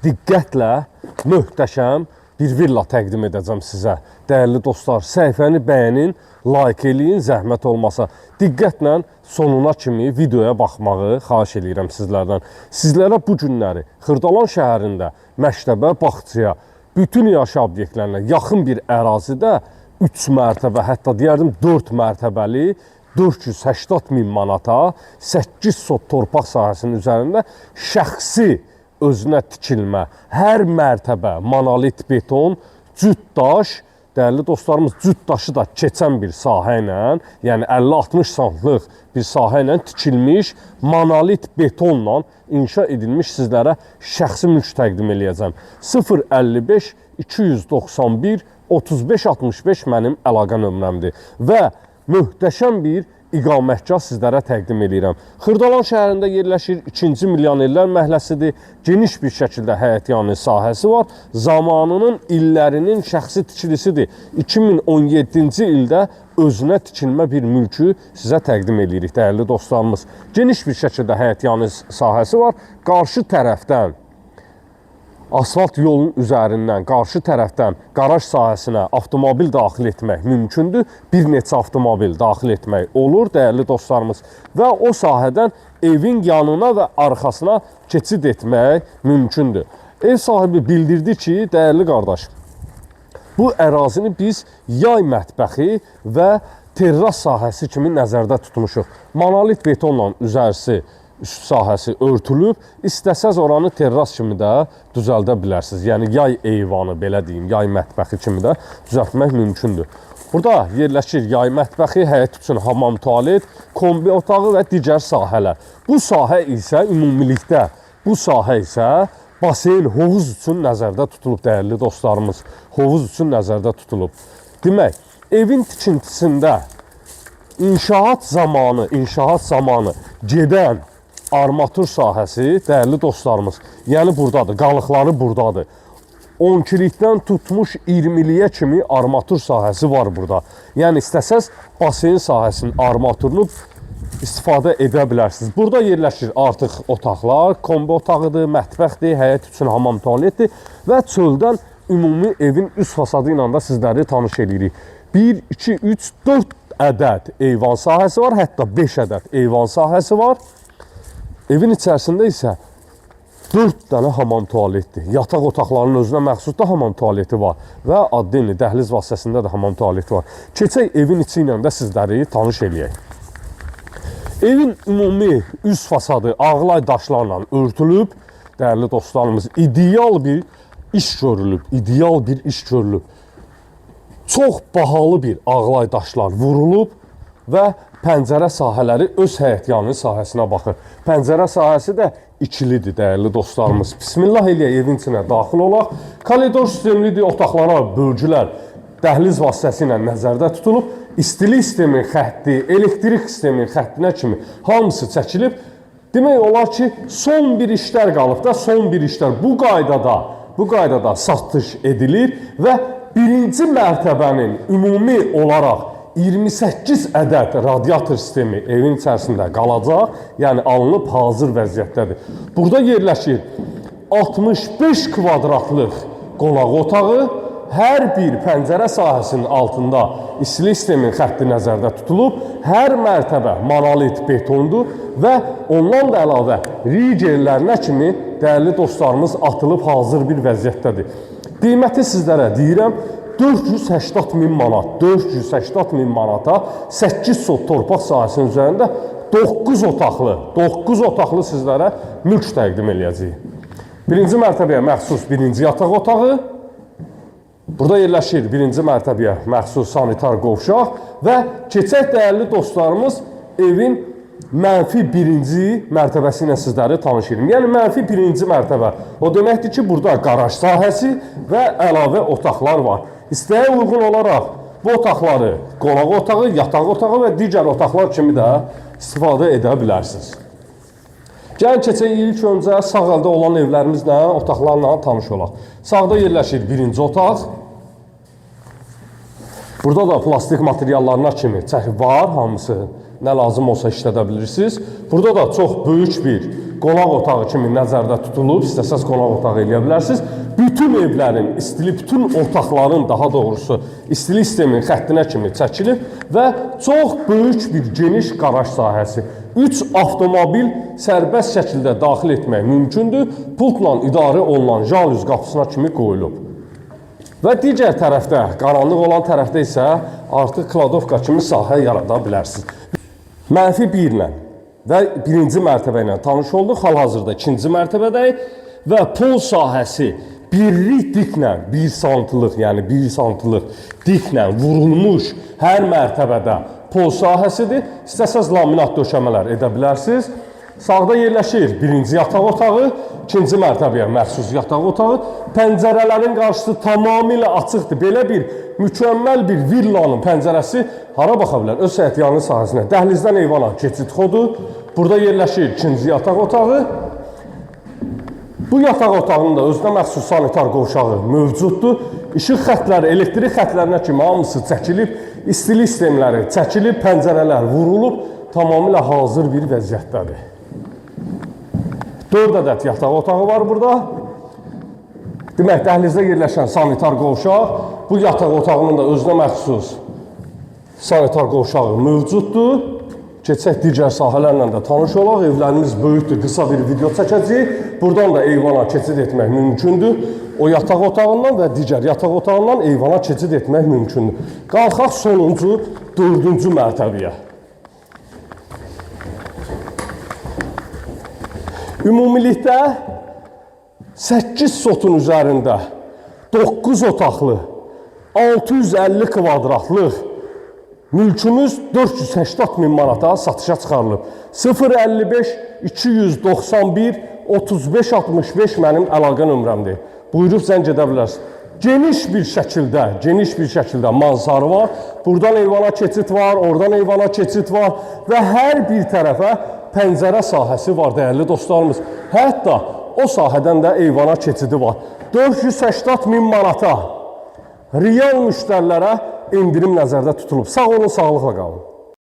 Diqqətlə möhtəşəm bir villa təqdim edəcəm sizə. Dəyərli dostlar, səhifəni bəyənin, like eləyin, zəhmət olmasa. Diqqətlə sonuna kimi videoya baxmağı xahiş eləyirəm sizlərdən. Sizlərə bu günləri Xırdalan şəhərində məktəbə, bağçaya, bütün yaşayış obyektlərinə yaxın bir ərazidə 3 mərtəbə, hətta deyərdim 4 mərtəbəli 480 min manata 8 sot torpaq sahəsinin üzərində şəxsi özünə tikilmə, hər mərtəbə monolit beton, cüt daş, dəyərli dostlarımız, cüt daşı da keçən bir sahə ilə, yəni 50-60 santlıq bir sahə ilə tikilmiş monolit betonla inşa edilmiş sizlərə şəxsi mülk təqdim eləyəcəm. 055 291 35 65 mənim əlaqə nömrəmdir və möhtəşəm bir iqamətgah sizlərə təqdim eləyirəm. Xırdalan şəhərində yerləşir, 2-ci Milyonерlər məhəlləsidir. Geniş bir şəkildə həyətyanı sahəsi var. Zamanının illərinin şəxsi tikilisidir. 2017-ci ildə özünə tikilmə bir mülkü sizə təqdim eləyirik dəyərli dostlarımız. Geniş bir şəkildə həyətyanı sahəsi var. Qarşı tərəfdən asfalt yolun üzərindən qarşı tərəfdən qaraj sahəsinə avtomobil daxil etmək mümkündür. Bir neçə avtomobil daxil etmək olur, dəyərli dostlarımız. Və o sahədən evin yanına və arxasına keçid etmək mümkündür. Ev sahibi bildirdi ki, dəyərli qardaş, bu ərazini biz yay mətbəxi və terras sahəsi kimi nəzərdə tutmuşuq. Monolit betonla üzərisi, üst sahəsi örtülüb. İstəsəz oranı terras kimi də düzəldə bilərsiniz. Yəni yay eyvanı belə deyim, yay mətbəxi kimi də düzəltmək mümkündür. Burada yerləşir yay mətbəxi, həyət üçün hamam tualet, kombi otağı və digər sahələr. Bu sahə isə ümumilikdə bu sahə isə baseyn, hovuz üçün nəzərdə tutulub dəyərli dostlarımız. Hovuz üçün nəzərdə tutulub. Demək, evin tikintisində inşaat zamanı gedən armatur sahəsi, dəyərli dostlarımız, yəni burdadır, qalıqları burdadır. 12-likdən tutmuş 20-liyə kimi armatur sahəsi var burada. Yəni istəsəz baseyn sahəsinin armaturunu istifadə edə bilərsiniz. Burada yerləşir artıq otaqlar, kombi otağıdır, mətbəxdir, həyət üçün hamam tualetdir və çöldən ümumi evin üst fasadı ilə də sizləri tanış eləyirik. 1, 2, 3, 4 ədəd eyvan sahəsi var, hətta 5 ədəd eyvan sahəsi var. Evin içərisində isə 4 dənə hamam tualetdir. Yataq otaqlarının özünə məxsus da hamam tualeti var və addenli dəhliz vasitəsində də hamam tualeti var. Keçək evin içi ilə də sizləri tanış eləyək. Evin ümumi üst fasadı ağlay daşlarla örtülüb. Dəyərli dostlarımız, ideal bir iş görülüb, ideal bir iş görülüb. Çox bahalı bir ağlay daşlar vurulub və pəncərə sahələri öz həyətyanı sahəsinə baxır. Pəncərə sahəsi də ikilidir, dəyərli dostlarımız. Bismillah eləyək, evin içinə daxil olaq. Koridor sistemlidir, otaqlara bölgülər dəhliz vasitəsilə nəzərdə tutulub. İstilik sistemin xətti, elektrik sistemin xəttinə kimi hamısı çəkilib. Demək olar ki, son bir işlər qalıb da, son bir işlər bu qaydada satış edilir və birinci mərtəbənin ümumi olaraq 28 ədəd radiator sistemi evin içərisində qalacaq, yəni alınıb hazır vəziyyətdədir. Burada yerləşir 65 kvadratlıq qonaq otağı, hər bir pəncərə sahəsinin altında istilik sistemin xətti nəzərdə tutulub, hər mərtəbə monolit betondur və ondan da əlavə rigerlərinə kimi, dəyərli dostlarımız, atılıb hazır bir vəziyyətdədir. Qiyməti sizlərə deyirəm, 480 min manat, 480 min manata 8 sot torpaq sahəsinin üzərində 9 otaqlı, 9 otaqlı sizlərə mülk təqdim eləyəcəyik. Birinci mərtəbəyə məxsus birinci yataq otağı, burada yerləşir birinci mərtəbəyə məxsus sanitar qovşaq və keçək, dəyərli dostlarımız, evin mənfi birinci mərtəbəsi ilə sizləri tanış edim. Yəni mənfi birinci mərtəbə. O deməkdir ki, burada qaraj sahəsi və əlavə otaqlar var. İstəyə uyğun olaraq bu otaqları qonaq otağı, yataq otağı və digər otaqlar kimi də istifadə edə bilərsiniz. Gəlin keçək, ilk öncə sağ əldə olan evlərimizlə, otaqlarla tanış olaq. Sağda yerləşir birinci otaq. Burada da plastik materiallarına kimi çək var, hamısı nə lazım olsa işlədə bilirsiniz. Burada da çox böyük bir qonaq otağı kimi nəzərdə tutulub. İstəsəz qonaq otağı eləyə bilərsiniz. Bütün evlərin istilik, bütün otaqların daha doğrusu istilik sisteminin xəttinə kimi çəkilib və çox böyük bir geniş qaraj sahəsi. 3 avtomobil sərbəst şəkildə daxil etmək mümkündür. Pultla idarə olunan jalüz qapısına kimi qoyulub. Və digər tərəfdə, qaranlıq olan tərəfdə isə artıq kladovka kimi sahə yarada bilərsiniz. Mənfi 1 ilə və birinci mərtəbə ilə tanış olduq. Hal-hazırda ikinci mərtəbədəyik və pol sahəsi birlik diklə 1 santlıq, yəni 1 santlıq diklə vurulmuş hər mərtəbədə pol sahəsidir. İstəsəz laminat döşəmələr edə bilərsiniz. Sağda yerləşir birinci yataq otağı, ikinci mərtəbəyə məxsus yataq otağı. Pəncərələrin qarşısı tamamilə açıqdır. Belə bir mükəmməl bir villanın pəncərəsi hara baxa bilər? Öz həyətyanı sahəsinə. Dəhlizdən eyvana keçid xodu. Burada yerləşir ikinci yataq otağı. Bu yataq otağının da özünə məxsus sanitar qovşağı mövcuddur. İşıq xətləri, elektrik xətlərinə kimi hamısı çəkilib, istilik sistemləri çəkilib, pəncərələr vurulub, tamamilə hazır bir vəziyyətdədir. 4 ədəd yataq otağı var burada. Demək, dəhlizdə yerləşən sanitar qovşaq, bu yataq otağının da özünə məxsus sanitar qovşağı mövcuddur. Keçək digər sahələrlə də tanış olaq. Evlərimiz böyükdür, qısa bir video çəkəcəyik. Buradan da eyvana keçid etmək mümkündür. O yataq otağından və digər yataq otağından eyvana keçid etmək mümkündür. Qalxaq sonuncu, dördüncü mərtəbəyə. Ümumilikdə 8 sotun üzərində 9 otaqlı, 650 kvadratlıq mülkümüz 480 min manata satışa çıxarılıb. 055 291 35 65 mənim əlaqə nömrəmdir. Buyurub zəng edə bilərsiniz. Geniş bir şəkildə, mansarı var. Buradan eyvana keçid var, oradan eyvana keçid var və hər bir tərəfə pəncərə sahəsi var dəyərli dostlarımız. Hətta o sahədən də eyvana keçidi var. 480 min manata real müştərilərə endirim nəzərdə tutulub. Sağ olun, sağlıqla qalın.